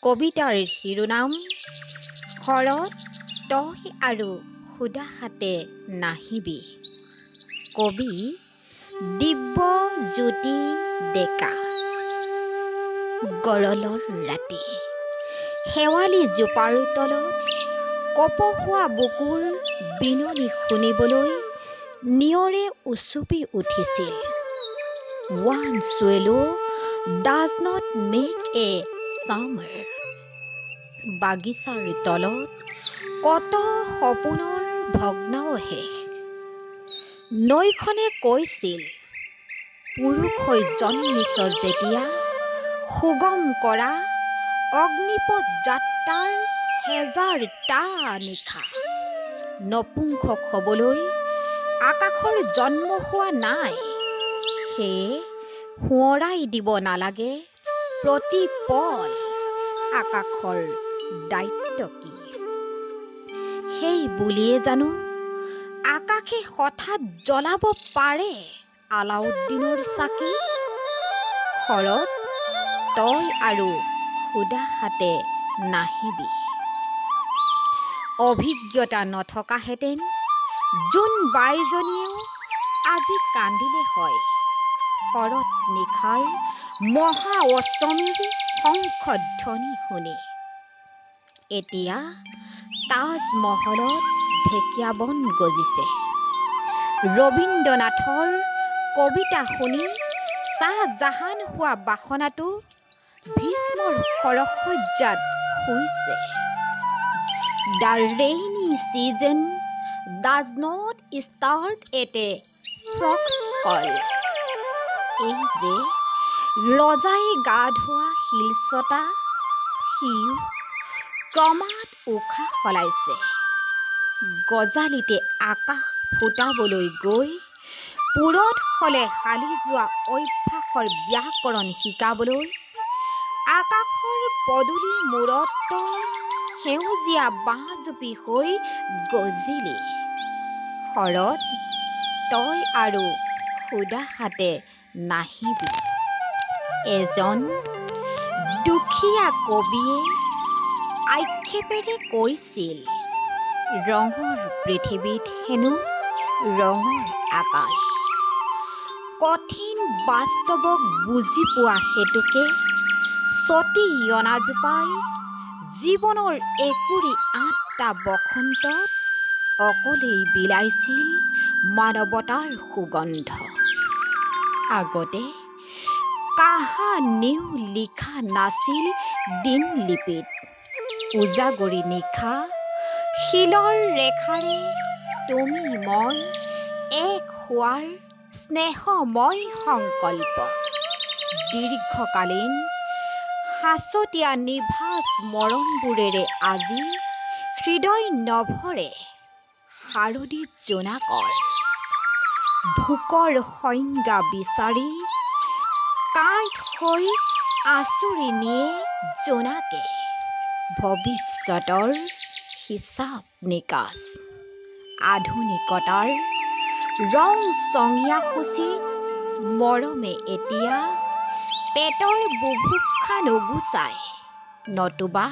কবিতাৰ শিৰোনাম শৰৎ তই আৰু সুদা হাতে নাহিবি। কবি দিব্যজ্যোতি ডেকা। গৰলৰ ৰাতি শেৱালি জোপাৰ তলত কপহুৱা বুকুৰ বিননি শুনিবলৈ নিয়ৰে উচুপি উঠিছিল। One swallow does not make a summer. বাগিচাৰ তলত কত সপোনৰ ভগ্নাৱশেষ। নৈখনে কৈছিল, পুৰুষ হৈ জন্মিছ যেতিয়া সুগম কৰা অগ্নিপথ যাত্ৰাৰ হেজাৰটা নিশা। নপুংসক হ'বলৈ আকাশৰ জন্ম হোৱা নাই, সেয়ে সোঁৱৰাই দিব নালাগে প্ৰতি পল আকাশৰ দায়িত্ব কি। সেই বুলিয়ে জানো আকাশে হঠাৎ জ্বলাব পাৰে আলাউদ্দিনৰ চাকি? শৰৎ তই আৰু সুদা হাতে নাহিবি। অভিজ্ঞতা নথকাহেঁতেন জোন বাইজনীয়েও আজি কান্দিলে হয় শৰৎ নিশাৰ মহা অষ্টমীৰ শংখধ্বনি শুনি। এতিয়া তাজমহলত ঢেকীয়া বন গজিছে। ৰবীন্দ্ৰনাথৰ কবিতা শুনি শ্বাহজাহান হোৱা বাসনাটো ভীষ্মৰ শৰশয্যাত শুইছে। The rainy season does not start at a frog's call. এই যে ৰজাই গা ধোৱা শিলচটা, সিও ক্ৰমাৎ উশাহ সলাইছে। গজালিতে আকাশ ফুটাবলৈ গৈ পুৰঠ হ'লে হালি যোৱা অভ্যাসৰ ব্যাকৰণ শিকাবলৈ আকাশৰ পদূলি মূৰত তই সেউজীয়া বাঁহজুপি হৈ গজিলি। শৰৎ তই আৰু সুদা হাতে নাহিবি। এজন দুখীয়া কবিয়ে আক্ষেপেৰে কৈছিল, ৰঙৰ পৃথিৱীত হেনো ৰঙৰ আকাল। কঠিন বাস্তৱক বুজি পোৱা হেতুকে চতি অনাজোপাই জীৱনৰ 28টা বসন্তত অকলেই বিলাইছিল মানৱতাৰ সুগন্ধ। আগতে কাহানিও লিখা নাছিল দিনলিপিত। উজাগৰী নিশা শিলৰ ৰেখাৰে তুমি মই এক হোৱাৰ স্নেহময় সংকল্প। দীৰ্ঘকালীন সাঁচতীয়া নিভাঁজ মৰমবোৰেৰে আজি হৃদয় নভৰে শাৰদী জোনাকৰ। ভোকৰ সংজ্ঞা বিচাৰি কাঁইট হৈ আঁচুৰি নিয়ে জোনাকে ভৱিষ্যতৰ হিচাপ নিকাচ। আধুনিকতাৰ ৰং চঙীয়া সূচীত মৰমে এতিয়া পেটৰ বুভুক্ষা নুগুচায়, নতুবা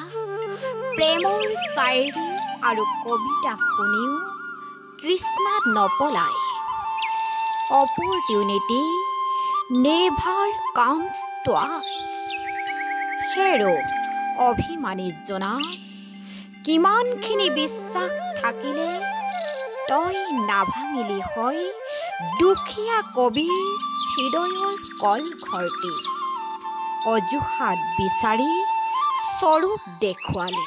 প্ৰেমৰ চায়েৰী আৰু কবিতা শুনিও তৃষ্ণা নপলায়। Opportunity never comes twice. হেৰ' অভিমানী জোনাক, কিমানখিনি বিশ্বাস থাকিলে তই নাভাঙিলি হয় দুখীয়া কবিৰ হৃদয়ৰ কলঘৰটি। অজুহাত বিচাৰি স্বৰূপ দেখুৱালি।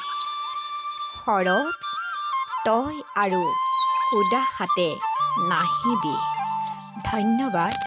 শৰৎ তই আৰু সুদা হাতে নাহিবি। ধন্যবাদ।